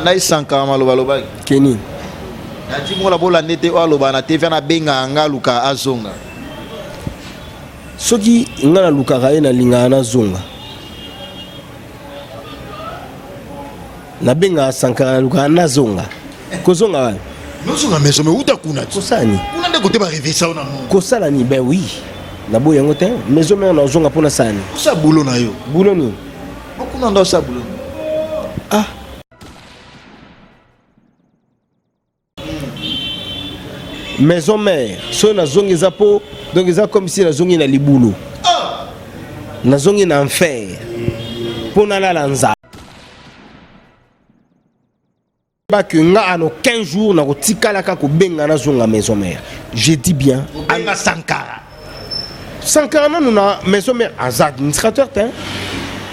Ngai Sankara maloba alobaki. Kenny. Nati mola bolande te oyo aloba na TV na benga nga luka azonga. Soki nga nalukaka ye nalingaka nazonga. Nabengaka Sankara nalukaka nazonga. Kozonga wapi? Nozonga maison mais uta kuna. Kosala nini? Kuna nde kote ba revesa na monde. Kosala nini? Ben oui. Naboyi yango te. Maison mère nazonga mpo nasala nini? Osala boulot na yo. Boulot nini? Kuna nde osala boulot. Ah. Maison mère soki nazongi eza mpo donc eza comme si nazongi na libulu. Ah! Nazongi na enfer mpo nalala nzala. Ba que nga ano 15 jours na kotikalaka kobenga nazonga maison mère. Je dis bien. Obenga Sankara. Sankara nanu na maison mère aza administrateur te.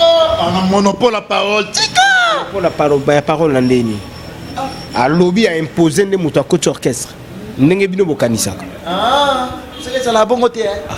Oh, ana monopole ya parole. Tika! Monopole ya parole, ya parole na ndeni. Alobi a imposer nde moto akoti orchestre. Ndenge bino bokanisaka. Ah, c'est ezala bongo te. Ah.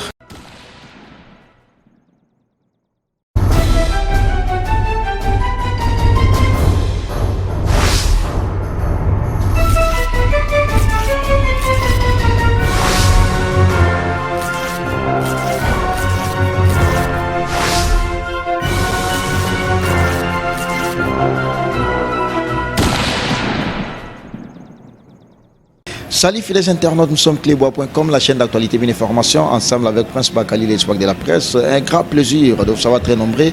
Salut fidèles internautes, nous sommes clébois.com, la chaîne d'actualité et d'information, ensemble avec Prince Bakali, l'espoir de la presse. Un grand plaisir de vous savoir très nombreux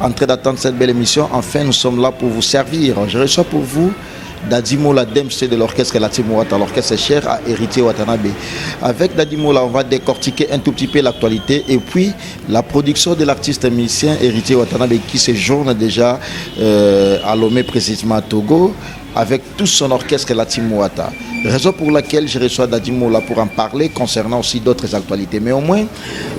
en train d'attendre cette belle émission. Enfin, nous sommes là pour vous servir. Je reçois pour vous Daddy Mola Dempsey de l'orchestre La Team Wata, l'orchestre cher à Héritier Watanabe. Avec Daddy Mola, on va décortiquer un tout petit peu l'actualité et puis la production de l'artiste musicien Héritier Watanabe qui séjourne déjà à Lomé, précisément à Togo, avec tout son orchestre La Team Wata. Raison pour laquelle je reçois Daddy Mola pour en parler concernant aussi d'autres actualités. Mais au moins,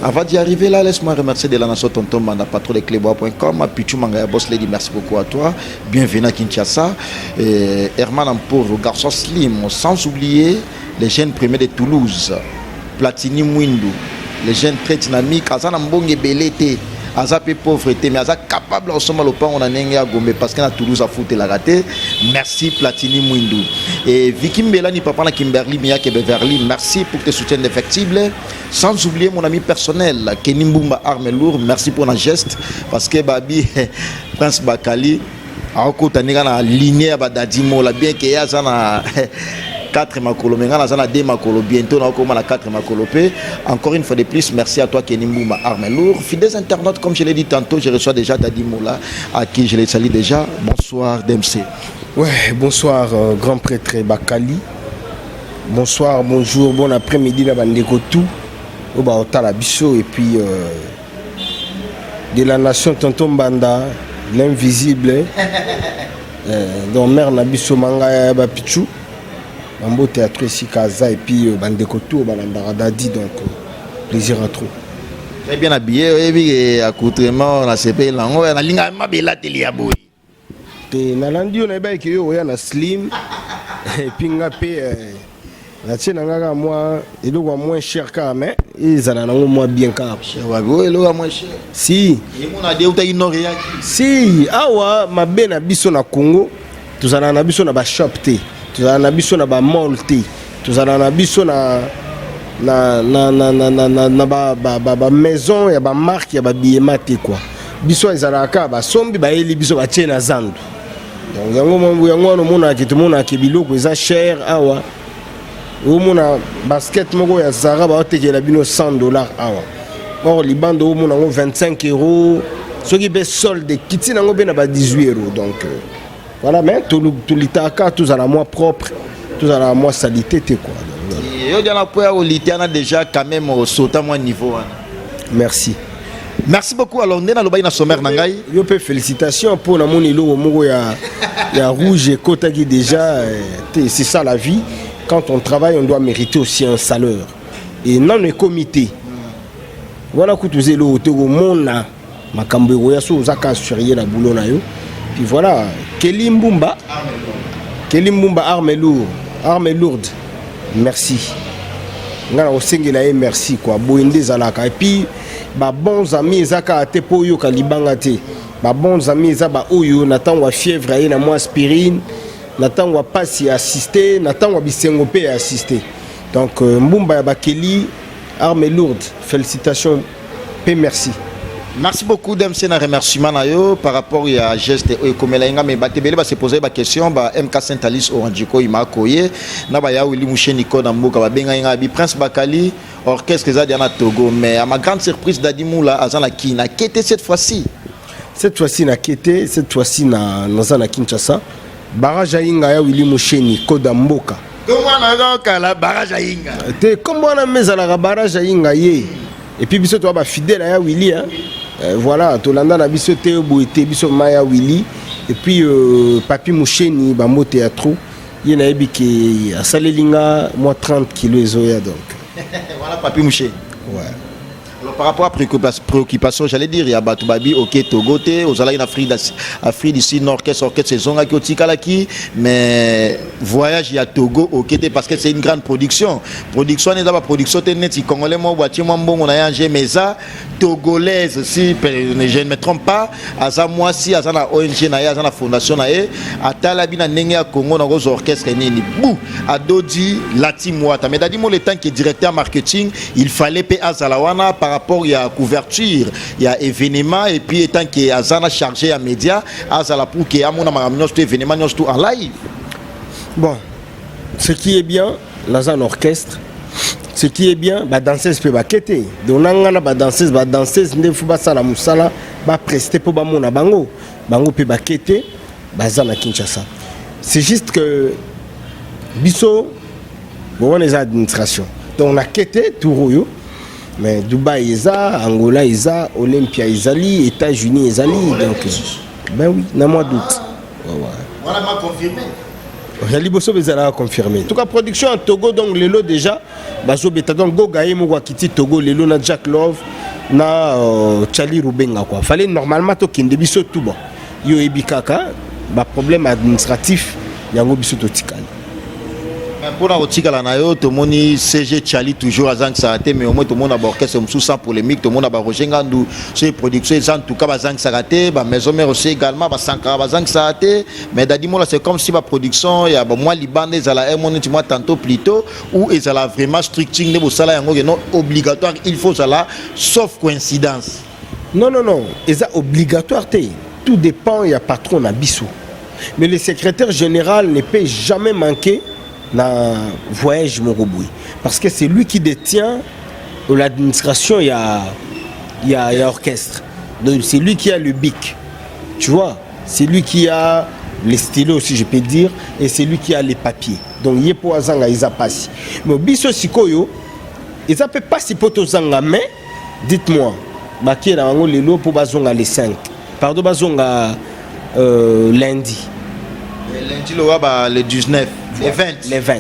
avant d'y arriver là, laisse-moi remercier de la nation Tonton Manda, patron de clébois.com, Pichu Mangaya Boss Lady, merci beaucoup à toi. Bienvenue à Kinshasa. Et Herman Ampour, garçon slim, sans oublier les jeunes premiers de Toulouse, Platini Mwindu, les jeunes très dynamiques, aza na mbongo ebele te, aza pe pauvreté, mais aza capable osomba lopango na ndenge ya Gombe parce que na Toulouse afutelaka te. Merci Platini Mwindu. Et Vicky Mbelani, papa na Kimberly Miyake Beverly, merci pour tes soutiens indéfectibles. Sans oublier mon ami personnel Kenny Mbumba Arme Lourd, merci pour un geste parce que Babi Prince Bakali akota ndenge na lignée ya ba Daddy Mola, bien que ye aza na 4 makolo, mais nga naza na 2 makolo, bientôt nakokoma na 4 makolo pe. Encore une fois de plus, merci à toi Kenny Mbumba Arme Lourd. Fidèles internautes, comme je l'ai dit tantôt, je reçois déjà Daddy Mola à qui je les salue déjà. Bonsoir DMC. Ouais, bonsoir grand prêtre Bakali. Bonsoir, bonjour, bon après-midi na bandeko tout. Oba otala biso et puis de la nation Tonton Mbanda, l'invisible. Donc mère na biso manga ya ba pichu. Mambo théâtre ici Kaza et puis bandeko tout balandaka Daddy, donc plaisir à trop. Très bien habillé, oyebi ke accoutrement na sepeli nango, na linga mabela teli ya boye. Te nalandi yo nayebaki ke yo oya na slim et puis nga pe natie na nga kaka mwa eloko ya moins cher kaka, mais ezala nango mwa bien kaka. Cher wapi? Oyo eloko ya moins cher. Si. Ye mona de utaki nord eyaki. Si, awa mabe na biso na Congo, tozala na biso na ba shop te, tozala na biso na ba mall te, tozala na biso na na na na na na na na ba ba ba ba maison ya ba marque ya ba billet te quoi. Biso ezalaka kaka basombi bayeli biso batie na zandu. Donc yango mambo yango wana omonaka tomonaka biloko eza cher awa. Omona basket moko ya Zara baotekela bino 100 $ awa. Or libanda omona yango 25 €, soki pe solde kiti nango pe na ba 18 €. Donc voilà, mais tolitaka tozala mwa propre, tozala mwa salité te quoi. Donc, voilà. Yo diana po ya olitiana déjà quand même osota mwa niveau wana. Merci. Merci beaucoup. Alors ndena lobaki na sommaire na ngai. Yo pe félicitations pour na moni eloko moko ya rouge ekotaki déjà, c'est ça la vie. Quand on travaille, on doit mériter aussi un salaire. Et non le comité. Voilà kutu zelo te komona makambo ekoya so oza ka assurer na boulot na yo. Puis voilà, Kelly Mbumba. Kelly Mbumba arme lourde, arme lourde. Merci. Nga na kosengela ye merci quoi. Boye nde ezalaka. Et puis ba bons amis ezaka te po oyoka libanga te. Ba bons amis eza ba oyo na tango ya fièvre aye na mwa aspirine. Na ntango ya pasi assiste, na ntango ya bisengo mpe assiste. Donc mbumba ya bakeli, arme lourde, félicitations mpe merci. Merci beaucoup, DMC, na remerciement na yo par rapport ya geste oyo ekomela ye nga. Me bato ebele base pose baquestion, ba MK Saint Alice Oranjiko ima koye na baya Willi Musheniko na mboka babengai nga bi Prince Bakali, orchestre eza dia na Togo. Mais à ma grande surprise, Dadi Moula aza na Kin, akete cette fois-ci. Cette fois-ci na kete, cette fois-ci na naza na Kinshasa, barrage ayinga ya Willi Musheni koda mboka. Komwana barrage ayinga. Te, kombo wana me ezalaka barrage ayinga ye. Et puis biso toza bafidèle ya Willi, hein. Voilà, tolanda na biso te boye te, biso ma ya Willi. Et puis Papi Musheni, bambote ya trop. Ye nayebi ke asaleli nga mwa 30 kilo ezoya, donc. Voilà, Papi Musheni. Ouais. Alors, par rapport à préoccupation, j'allais dire, il y a bato babi, ok, Togo te, ozalaki na Afrique d'ici, Nord, orchestre, orchestre, ezongaki, otikalaki, mais voyage ya Togo, ok te, parce que c'est une grande production. Production, eza ba production te neti congolais mo boatie mwa mbongo na ye, mais eza togolaise, si je ne me trompe pas, aza mwasi, aza na ONG na ye, aza na fondation na ye, atala bi na ndenge ya Congo na kozwa orchestre nini, bu adodi lati mwata. Mais Dadi Mo, le temps que directeur marketing, il fallait pe azala wana par rapport ya couverture ya événement, et puis étant que aza na chargé ya média, azala pour que amona makambo nyonso to événement nyonso to en live. Bon, ce qui est bien, naza na orchestre. Ce qui est bien, badanseuse mpe bakete. Donc na nga na badanseuse, badanseuse nde fo basala mosala, bapreste mpo bamona bango. Bango mpe bakete, baza na Kinshasa. C'est juste que biso bon, wana eza administration. Donc nakete tour oyo, mais Dubai eza, Angola eza, Olympia ezali, États-Unis ezali. Donc ben oui, na mois d'août. Ouais. Voilà, ma confirmé. Ya liboso mpe ezalaka confirmé. En tout cas, production ya Togo, donc lelo déjà bazobeta. Donc Goga ye moko akiti Togo lelo na Jack Love na Charlie Rubenga, quoi. Fallait normalement tokende biso tout. Bon, yo oyebi kaka baproblème administratif yango, biso totikali. Mpona kotikala na yo, tomoni CG Chali toujours azangisaka te, mais au moins tomona baorchestre mosusu sans polémique, tomona baRoger Ngandu, soki production eza, en tout cas bazangisaka te, bamaison mère aussi également, basankaka bazangisaka te. Mais Dadi Mola, c'est comme si baproduction ya bamwa libanda ezala emo neti mwa tantôt plutôt ou ezala vraiment structure nde bosala yango ke non, obligatoire, il faut ozala, sauf coïncidence. Non, non, non, eza obligatoire te. Tout dépend ya patron na biso, mais le secrétaire général ne peut jamais manquer na voyage moko boye, parce que c'est lui qui détient l'administration ya orchestre. Donc c'est lui qui a le bic, tu vois, c'est lui qui a les stylos aussi, je peux dire, et c'est lui qui a les papiers. Donc ye po azanga eza pasi. Mais biso sikoyo eza mpe pasi mpo tozanga. Mais dites-moi, bakie na bango lelo mpo bazonga le 5, pardon, bazonga lundi. Lundi lowa ba le 19, le 20. Le 20.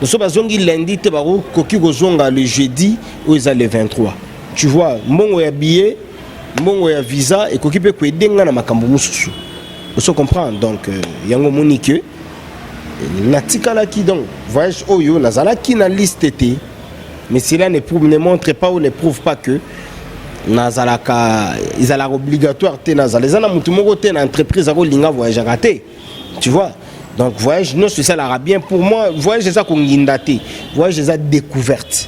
Donc so bazongi lundi te, bakoki kozonga le jeudi oyo eza le 23, tu vois. Mbongo ya billet, mbongo ya visa ekoki mpe koedenga na makambo mosusu, oso comprendre. Donc yango omoni ke natikalaki. Donc voyage oyo nazalaki na liste te, mais cela ne prouve, ne montre pas ou ne prouve pas que nazalaka, ezalaka obligatoire te nazala. Eza na motu moko te na entreprise akolinga voyageaka te, tu vois. Donc voyage nyonso esalaka bien. Pour moi, voyage eza konginda te, voyage eza découverte.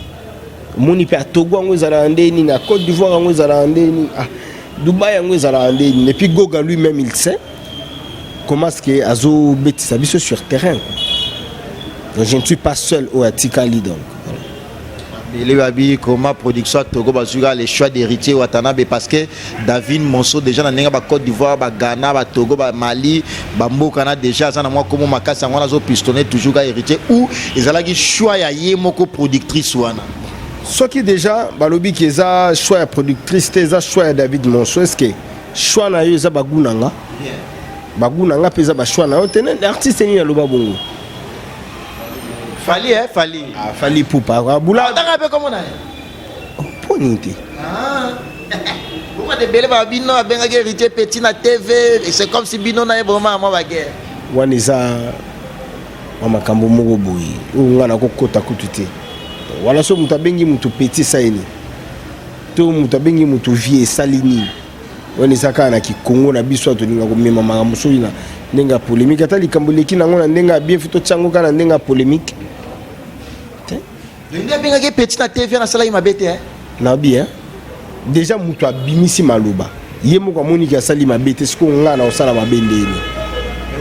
Omoni mpe atogo yango ezalaka nde nini, à Côte d'Ivoire yango ezalaka nde nini, ah, Dubai yango ezalaka nde nini. Et puis Goga lui-même, il sait comment est-ce que azobetisa biso sur terrain, quoi. Donc je ne suis pas seul oyo atikali, donc voilà. Ele babi comment production ya Togo bazwika les choix d'héritier Watanabe, parce que David Monso déjà na ndenge bacôte d'Ivoire, baghana, batogo, bamali, bamboka na déjà aza na mwa komo makasi. Yango wana azopistonne toujours ka héritier ou ezalaki choix ya ye moko productrice wana? Soki déjà balobi ki eza choix ya productrice te, eza choix ya David Monso, est ce que choix na yo eza bagu na nga, bagu na nga mpe eza bachoix na yo te? Artiste nini aloba bongo? Fali, eh, Fali. Ah, Fali Pupa abula. Atanga mpe komona ye. Mpo nini te? Bongo ebele ba bino abengaki héritier petit na TV, c'est comme si bino na ye boma mwa baguerre. Wana eza mwa makambo moko boye oyo nga nakokota kutu te. Wana so moto abengi motu petit, esali nini? To moto abengi motu vie, esali nini? Wana eza kaka na kikongo na biso, tolinga komema makambo soki na ndenge ya polémique. Ata likambo eleki nango na ndenge ya bien, faut totia yango kaka na ndenge ya polémique te. Nde abengaki petit na TV, nasalaki mabe te, eh? Nabi, hein? Déjà moto abimisi maloba, ye moko amoniki asali mabe te. Sikoyo ngai na kosala mabe ndeni?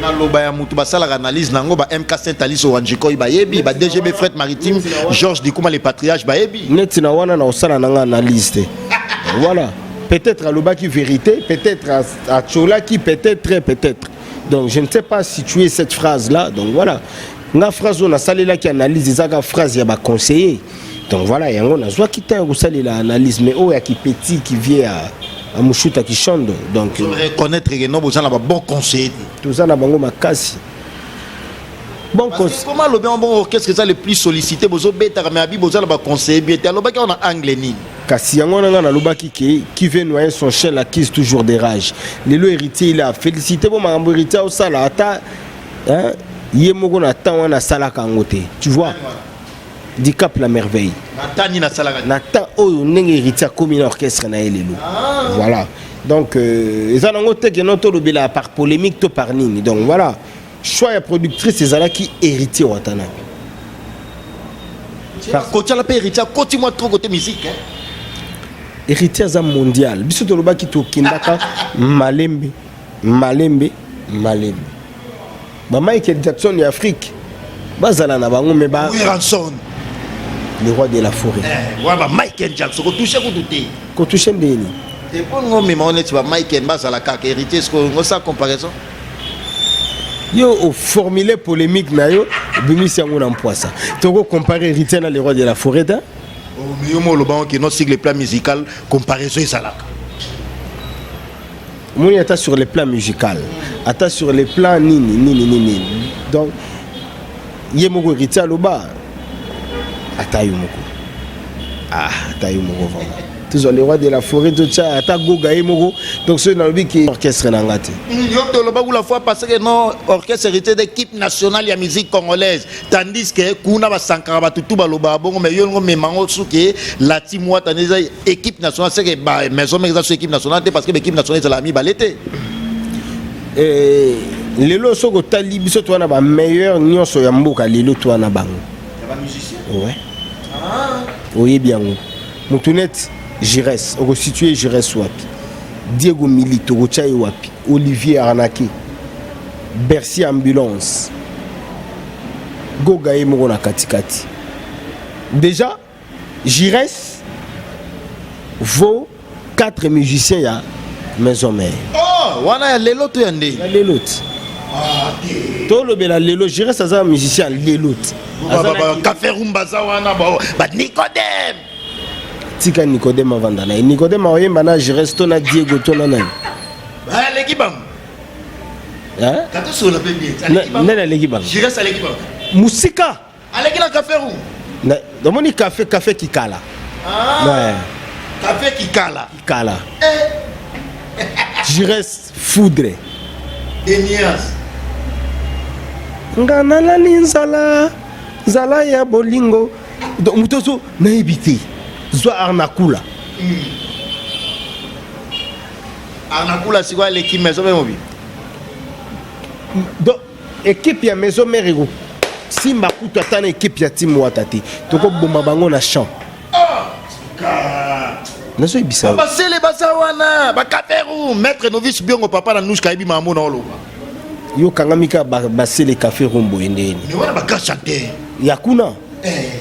Maloba ya motu basalaka analyse nango. Ba MK Saint Alice Owanjikoi bayebi, ba DGB Fret Maritime Georges Dikuma le patriarche bayebi. Neti na wana na kosala nanga analyse te. Voilà, peut-être alobaki vérité, peut-être atiolaki, peut-être, peut-être. Donc je ne sais pas situer cette phrase là. Donc voilà, nga phrase oyo nasalelaki analyse ezaka phrase ya baconseiller. Donc voilà, yango nazwaki ntango ya kosalela analyse, mais oyo ya kipeti qui vient à Mushuta Kishondo, donc reconnaître que no boza na babon conseiller te. Toza na bango makasi, bon. Comment alobi yango bon? Orchestre eza le plus sollicité, bozobetaka, mais abi boza na baconseiller bien te. Alobaki yango na angle nini? Kasi yango wana nga nalobaki ke qui veut noyer son chien l'accuse toujours de rage. Lelo Héritier, il a félicité bo makambo Héritier aosala, ata, hein, ye moko na temps wana asalaka yango te. Tu vois, Dicap la Merveille. Na temps nini asalaka? Na temps oyo ndenge Héritier akomi na orchestre na ye lelo. Voilà, donc eza nango te ke no tolobela par polémique to par nini. Donc voilà, choix ya productrice ezalaki Héritier Watanabe. Kotiala mpe Héritier akoti mwa trop côté musique, hein? Héritier aza mondial. Biso tolobaki tokendaka malembe malembe malembe. Ba Michael Jackson ya Afrique bazala na bango, mais ba Werrason. Le roi de la forêt. Eh, wana ba Michael Jackson kotouche kutu te. Kotouche ndeni? Te, mpo ngo mema o neti ba Michael bazala kaka Héritier sikoyo ngosala comparaison. Yo oformule polémique na yo, obimisi yango na mpwasa. Tokocompare Héritier na le roi de la forêt te. Yo mo oloba oke no, sur le plan musical comparaison ezalaka. Omoni, ata sur le plan musical, ata sur le plan nini nini nini. Donc ye moko Héritier aloba, ata yo moko, ah, ata yo moko vraiment. Tozwa le roi de la forêt, totya ata Goga ye moko. Donc soki nalobi ke orchestre na nga te. Yo toloba kula fois parce que non, orchestre Héritier d'équipe nationale ya musique congolaise, tandis que kuna basankaka bato tu balobaka bongo. Mais yo ngo memango soki lati mwata eza équipe nationale, c'est que ba Maison Mère eza so équipe nationale te, parce que équipe nationale ezalaka mibale te. Eh, lelo soki otali biso, toza na bameilleur nyonso ya mboka. Lelo toza na bango. Ouais, oyebi yango, motu neti Gires, okositue Gires wapi? Diego Milito, okotya ye wapi? Olivier Arnake, Bercy Ambulance, Goga ye moko na katikati. Déjà Gires vaut quatre musiciens ya Maison Mère. Oh, wana ya lelo to ya nde? Ya lelo ti. Tolobela lelo, Gires aza musicien ya lelo ti. Café Rumbaza wana, ba Nicodème. Tika Nicodème avanda na ye. Nicodème aoyemba na Gires to na Diego to na nani? Aleki bango. Hein? Katosola mpe bien. Nani aleki bango? Gires aleki bango. Musika. Aleki na Café Rum. Namoni café, café kikala. Ah, café kikala. Kikala. Gires foudre. Denias. Nga nalali nzala, nzala ya bolingo. Donc moto ozo nayebi te, zwa Arnakula. Arnakula sikoyo aleki Maison Mère mobi. Donc équipe ya Maison Mère ekosimba kutu ata na équipe ya Team Wata te. Tokoboma bango na champ, nazoyebisa yo. Basele baza wana, bacafé Rum, maître novice Biongo, papa na Nushka, ayebi makambo na oloba. Yo kangami kaka basele Café Rum boye ndeni. Mais wana bagrand chanteur. Ya kuna.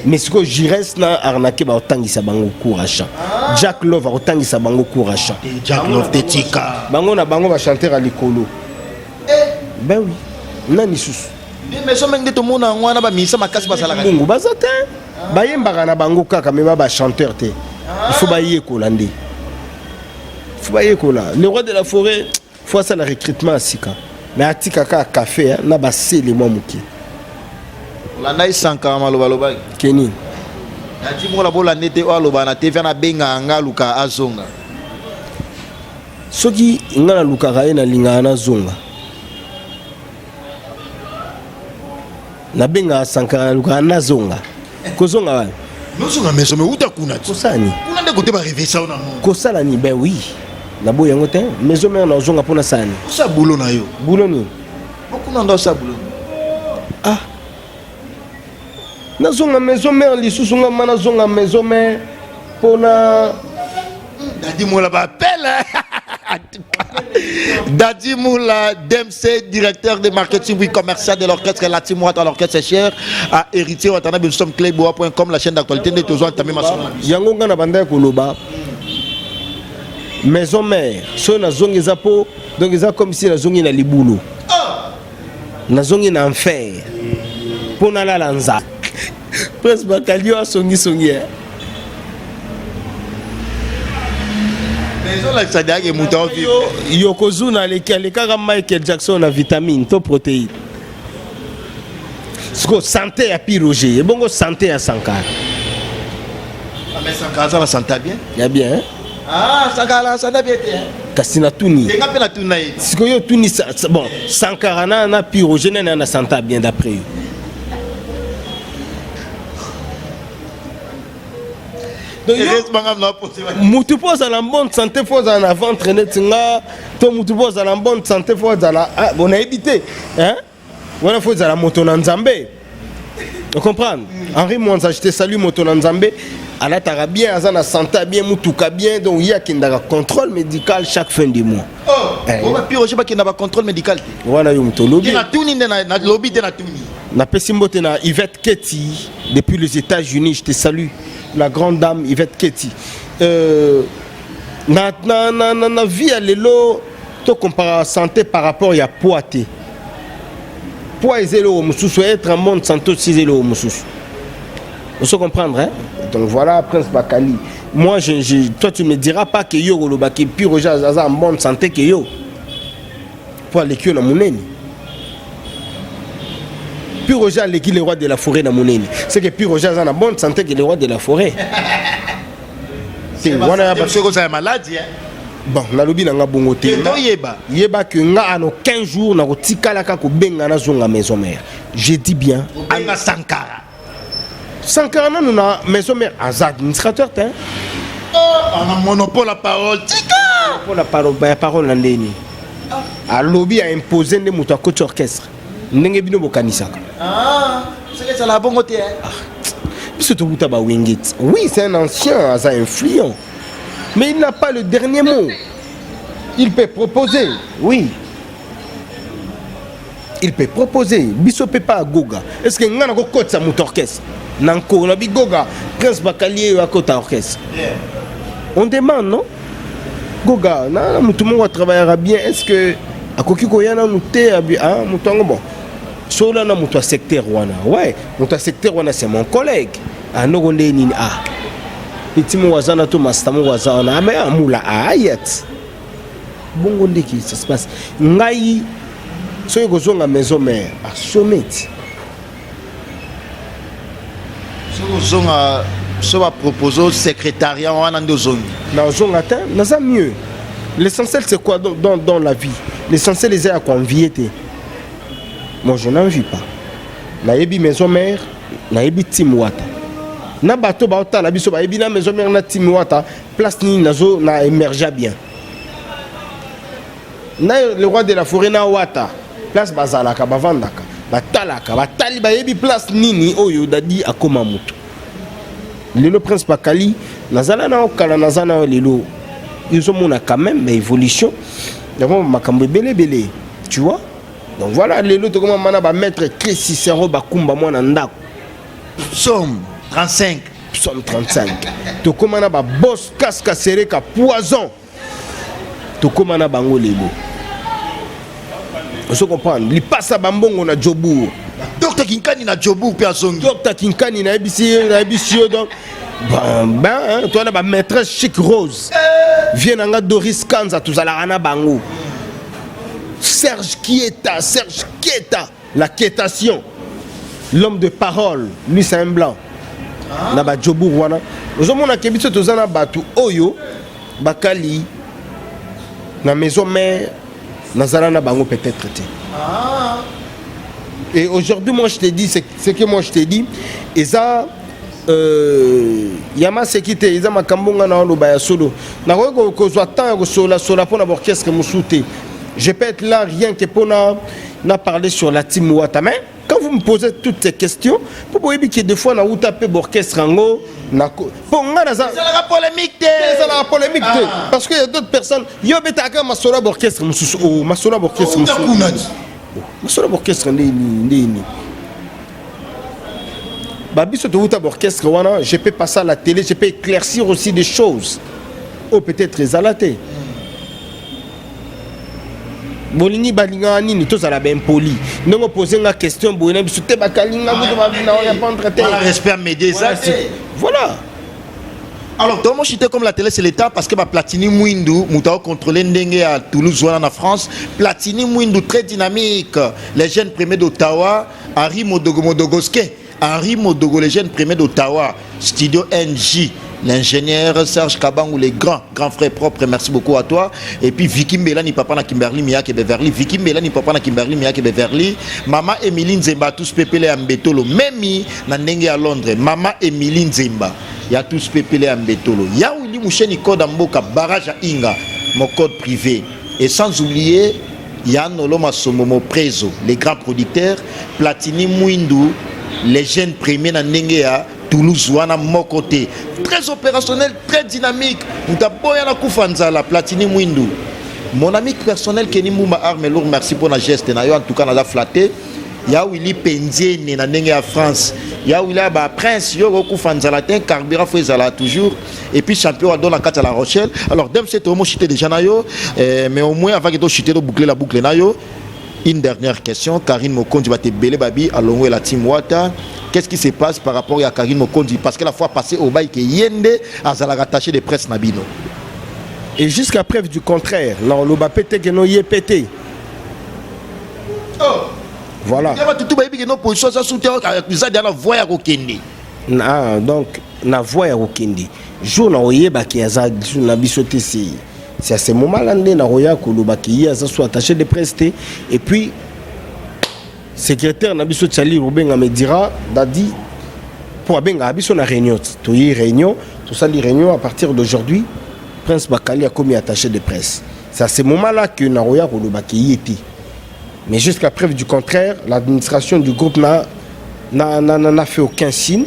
Mais sikoyo Gires na Arnake baotangisa bango cours à chant. Jack Love akotangisa bango cours à chant. Jack Love te, tika. Bango na bango bachanteur ya likolo. Ben oui, nani susu? Nde Maison Mère nde tomona yango wana, bamisa makasi bazalaka. Bongo baza te, bayembaka na bango kaka, mais ba bachanteur te. Il faut bayekola nde, faut bayekola. Le roi de la forêt faut asala recrutement ya sika, mais atika kaka café na basele mwa moke. Olanda esankaka maloba alobaki. Kenini? Nati mola bolanda ete oyo alobaka na TV ana, abengaka nga, aluka azonga. Soki nga nalukaka ye, nalingaka nazonga. Nabengaka Sankara, nalukaka nazonga. Kozonga wana? Nozonga Maison, mais uta kuna ti. Kosala nini? Kuna nde kote barevesa o na monde. Kosala nini? Ben oui. Naboyi yango te. Maison mère nazonga mpo nasala nini? Osala boulot na yo. Boulot nini? Okuna ndo osala boulot. Ah, nazonga maison mère lisusu, nga ma nazonga maison mère mpona Dadi Moula bapele. Dadi Moula, DMC, directeur de marketing oui, commercial de l'orchestre La Team Wata, l'orchestre cher, à Héritier Watanabe, nous sommes cleboa.com, la chaîne d'actualité de Tozo Entamé Masson. Yango nga na bandaki koloba maison mère soki nazongi eza mpo, donc eza comme si nazongi na libulu, nazongi na enfer mpo nalala nzala. Prince Bakali oyo asongisongi, eh. Ezolakisa diake moto aovivre. Yokozuna aleki, alekaka Michael Jackson na vitamine to protéine. Siko santé ya Pi Roger, ebongo santé ya Sankara? Mais Sankara aza na santé bien. Ya bien, hein? Ah, Sankara na santé bien te? Kasi natuni. Nga mpe natuna ye. Sikoyo otuni bon, Sankara na Pi Roger, nani na santé bien d'après yo? Donc, mutu mpo ozala en bonne santé, fo ozala na ventre neti nga, to mutu mpo ozala en bonne santé, fo ozala, ah, bon, nayebi te, hein? Wana fo ozala moto na Nzambe, ocomprendre? Henri Mwanza, je te salue. Moto na Nzambe alataka bien, aza na santé ya bien, mutuka bien, donc ye akendaka contrôle médical chaque fin du mois. Oh, Pi Roger bakenda bacontrôle médical te? Wana yo moto olobi. Te, natuni nde, nalobi te, natuni. Napesi mbote na Yvette Ketty depuis les États-Unis, je te salue, la grande dame Yvette Ketty. Na vie ya lelo, tocompara santé par rapport ya poids te. Poids eza eloko mosusu, être en bonne santé aussi eza eloko mosusu. On se comprendre, hein? Donc voilà, Prince Bakali, moi toi, tu me diras pas que yo olobaki Pi Roger aza en bonne santé que yo, po aleki yo na monene. Pi Roger aleki le roi de la forêt na monene, c'est que Pi Roger aza na bonne santé que le roi de la forêt te. Wana ya soki ozala maladi. Bon, nalobi na nga bongo te. Toyeba. Yeba ke nga ano 15 jours nakotikalaka kobenga nazonga maison mère, je dis bien. Obenga Sankara? Sankara nanu na maison mère aza administrateur te. Ana monopole ya parole, tika. Mpona ya parole na ndeni alobi, aimpose nde moto akoti orchestre ndenge bino bokanisaka. Soki ezala bongo te. Biso tokuta bawengeti. Oui, c'est un ancien, aza influent, mais il n'a pas le dernier mot. Il peut proposer, oui, il peut proposer. Biso mpe pa agoga, est ce que ngai nakokotisa moto orchestre na nkolo na bigoga? Prince Bakali eyo akota orchestre, on demande non, Goga na motu moko atravaillera bien, est ce que akoki koya nanu te? Ah, moto yango, bon, sola na moto ya secteur wana, ouais, moto ya secteur wana, c'est mon collègue anoko nde nini. Ah, petit moko aza na to master moko aza wana ame amula ayat bongo ndeki ça se passe. Ngai soki kozonga maison mère, asometi. Soki ozonga, so bapropose secrétariat wana nde ozongi? Nazonga te, naza mieux. L'essentiel, c'est quoi dans la vie? L'essentiel eza ya koenvie te. Moi, je n'envie pas. Nayebi maison mère, nayebi team Wata, na bato baotala biso bayebi na maison mère na team Wata place nini nazo na émergea bien na le roi de la forêt na Wata, place bazalaka, bavandaka, batalaka, batali, bayebi place nini oyo Dadi akóma moto lelo. Prince Bakali, nazala na okala, naza na yo lelo, ezomona quand même baévolution yango, makambo ebele ebele, tu vois? Donc voilà, lelo tokoma mana bamaître Chris Cicero, bakumba mwana ndako. Psaume 35. Psaume 35. Tokóma na babos kaska sereka poison, tokóma na bango lelo, ozo comprendre? Lipasa bambongo na Jobour. Dr Kinkani na Jobour mpe azongi. Dr Kinkani, nayebisi yo. Donc ben, toza na bamaîtresse Chic Rose, vie na nga Doris Kanza, tozalaka na bango. Serge Kieta, Serge Kieta, la quietation, l'homme de parole, lui c'est un blanc. Ah. Na bajobour wana ozomona ke biso toza na bato oyo bakali na maison mère, nazala na bango peut-être te. Ah. Et aujourd'hui, moi je te dis, ce que moi je te dis, eza Ya maseki te, eza makambo nga na oloba ya solo. Nakoki kozwa temps ya kosolasola mpona baorchestre mosusu te. Je peux être là rien que mpona na parler sur la team Wata, mais quand vous me posez toutes ces questions, mpo boyebi ke des fois nauta mpe baorchestre yango, mpo nga naza Ezalaka polémique te. Ezalaka polémique te, parce que y a d'autres personnes, yo obetaka masolo ya baorchestre mosusu, o masolo ya baorchestre mosusu. Kuna ti. Masolo ya baorchestre ndeni ndeni babiso touta baorchestre wana, je peux passer à la télé, je peux éclaircir aussi des choses oyo peut-être ezala te. Bolingi balingaka nini? Tozala baimpoli ndenge opose nga question boye na biso te, bakalinga kutu na répondre te. Voilà, respect à média eza te. Voilà. Alors tomoshite comme la télé, c'est l'état, parce que baplatini Mwindu, moto akocontrôle ndenge ya Toulouse wana na France. Platini Mwindu, très dynamique, les jeunes premiers d'Ottawa, Henri Modogo Modogoske, Henri Modogo, les jeunes premiers d'Ottawa, studio NJ, l'ingénieur Serge Kabangou, les grands, grands frères propres, merci beaucoup à toi. Et puis Vicky Mbelani, papa na Kimberly Miyake Beverly, Vicky Mbelani, papa na Kimberly Miyake Beverly, Mama Emilie Nzemba, tous pepele ya Mbetolo, Memi na ndenge ya Londres, Mama Emilie Nzemba, ya tous pepele ya Mbetolo. Ya Willy Moucheni Code Mboka, barrage à Inga, mon code privé. Et sans oublier Yann Oloma Somomo Prezo, les grands producteurs, Platini Mwindu, les jeunes premiers na ndenge ya Toulouse wana moko te, très opérationnel, très dynamique, moto aboya na kufa nzala. Platini Mwindu, mon ami personnel Kenny Mbumba, arme lourd, merci pour na geste na yo. En tout cas naza flatté. Ya Willy Penziene na ndenge ya France, ya Willy ya baprince, yo kokufa nzala te, carburant fo ezala toujours. Et puis champion ado na kati ya La Rochelle. Alors Demc, tomochite déjà na yo, mais au moins avant que tochite, toboucle la boucle na yo, une dernière question. Karine Mokonzi, bato ebele babi alongo la team Wata. Qu'est-ce qui se passe par rapport à Karine Mokonzi? Parce que la fois passée, au bail que yende azalaka attaché de presse na bino. Et jusqu'à preuve du contraire, na oloba pe te ke no ye pe te. Voilà. Ya bato tu bayebi ke no position aza soutien, eza dia na voie ya kokende. Ah, donc na voie ya kokende, jour na oyebaki aza na biso te, c'est à ce moment là nde nakoya kolobaki ye aza so attaché de presse te. Et puis secrétaire na biso Tiali Robenga me dira dadi mpo abengaka biso na réunion, toyi réunion, tosali réunion, à partir d'aujourd'hui Prince Bakali akomi attaché de presse. C'est à ce moment là que nakoya kolobaki ye te. Mais jusqu'à preuve du contraire, l'administration du groupe n'a fait aucun signe,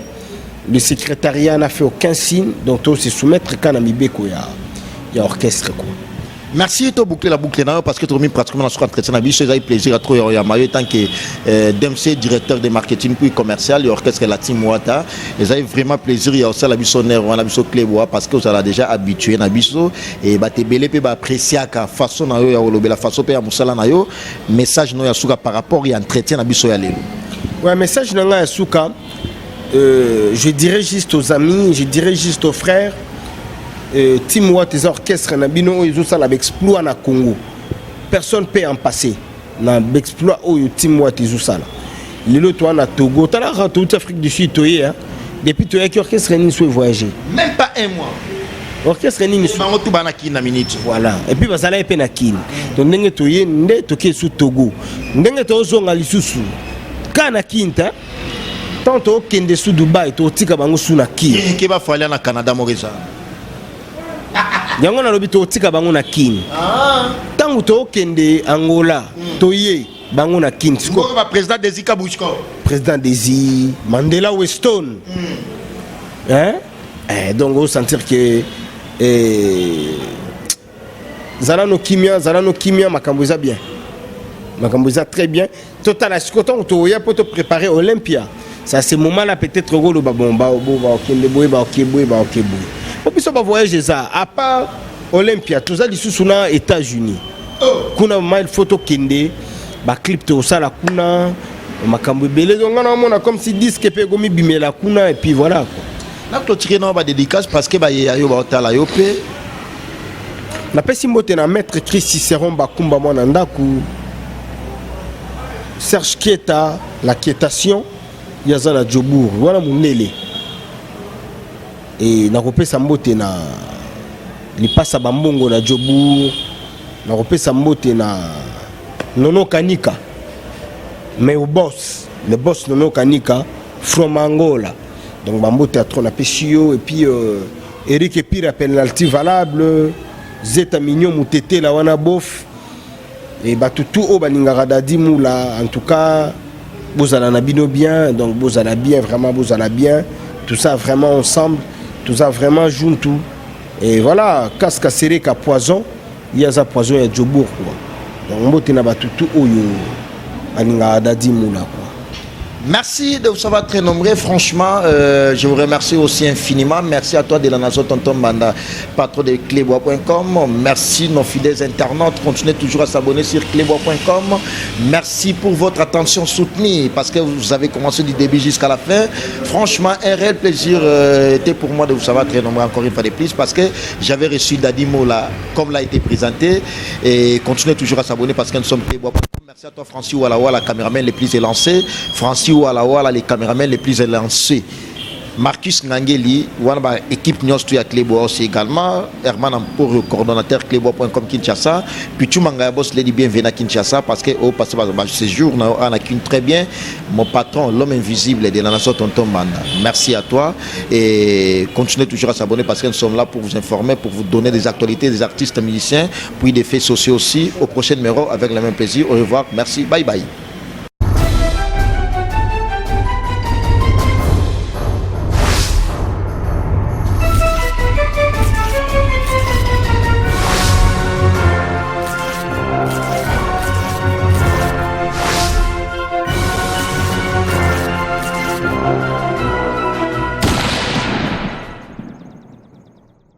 le secrétariat n'a fait aucun signe, donc to se soumettre kaka na mibeko ya orchestre quoi. Merci de boucler la boucle na, parce que tu as mis pratiquement dans ce entretien na biso. Ezali plaisir à trop ya mayo tant que DMC, directeur de marketing puis commercial et orchestre la team Wata. Ezali vraiment plaisir ya osala biso ner wana biso Cleboa, parce que ozala déjà habitué na biso et bato ebele mpe baappréciaka façon na yo ya kolobela, façon mpe ya mosala na yo. Message no ya suka par rapport ya entretien na biso ya lelo? Ouais, message na ngai ya suka, je dirais juste aux amis, je dirais juste aux frères, Team Wata eza orchestre na bino oyo ezosala baexploit na Congo. Personne peut en passer na baexploit oyo Team Wata ezosala lelo. Toa na Togo, talaka, touti Afrique du Sud, toye depuis toyaki, orchestre nini so evoyage? Même pas un mois. Orchestre nini? Bango tu bana Kini na minute. Voilà, et puis bazalaki mpe na Kini. Donc ndenge toye nde toke su Togo, ndenge tozonga lisusu kaka na Kini te, tant tokende su Dubai, totika bango su na Kini. Ke bafalia na Canada moko eza. Yango nalobi, totika bango na Kini ntango tokende Angola, toye bango na Kini. Sikoyo baprésident Desi Kabushko. Président Desi Mandela Weston, hein? Eh, donc osentir que zala no kimia, zala no kimia, makambo eza bien, makambo eza très bien. Totala sikoyo ntango toya mpo topréparer Olympia, c'est à ce moment là peut-être okoloba bon, baokende boye, baoke boye, baoke boye, po biso bavoyage eza à part Olympia, toza lisusu na États-Unis kuna. Ma il faut tokende, baclip tosala kuna, makambo ebele. Donc nga naomona comme si disque mpe ekomi bimela kuna, et puis voilà quoi. Na clôturer na badédicace, parce que bayeya yo, baotala yo mpe. Napesi mbote na maître Chris Cicéron Bakumba, mwana ndako Serge Kieta, la quietation, ye aza na Jobourg wana, mondele. E nakopesa mbote na lipasa bambongo na Jobourg, nakopesa mbote na Nono Kanika, mais au boss, le boss Nono Kanika from Angola. Donc bambote ya trop napesi yo. Et puis Eric Epira, penalty valable, Zeta Mignon Mutetela wana bof e bato tout oyo balingaka Dadi Mula. En tout cas, bozala na bino bien. Donc bozala bien, vraiment bozala bien, tout ça vraiment ensemble, tout ça vraiment juntu. Et voilà, casque sereka poison, ye aza poison ya Jobour quoi. Donc mbote na bato tout oyo balingaka Dadi Mula quoi. Merci de vous avoir très nombreux. Franchement, je vous remercie aussi infiniment. Merci à toi de la nation Tonton Banda, patron de clébois.com. Merci nos fidèles internautes. Continuez toujours à s'abonner sur clébois.com. Merci pour votre attention soutenue parce que vous avez commencé du début jusqu'à la fin. Franchement, un réel plaisir était pour moi de vous savoir très nombreux encore une fois de plus parce que j'avais reçu Dadi Mola comme l'a été présenté. Et continuez toujours à s'abonner parce que nous sommes clébois.com. Merci à toi Francis Walla, caméraman les plus élancés. Francis Walla, les caméramans les plus élancés. Marcus Ngangeli, wana ba équipe nyonso ya Clébois aussi également. Herman Ampour, coordonnateur clébois.com Kinshasa. Puis tu manga boss lady, bienvenue à Kinshasa parce que au passé ba séjour on a qu'une très bien mon patron, l'homme invisible de la nation Tonton Manda. Merci à toi et continuez toujours à s'abonner parce que nous sommes là pour vous informer, pour vous donner des actualités des artistes musiciens, puis des faits sociaux aussi. Au prochain numéro avec le même plaisir. Au revoir. Merci. Bye bye.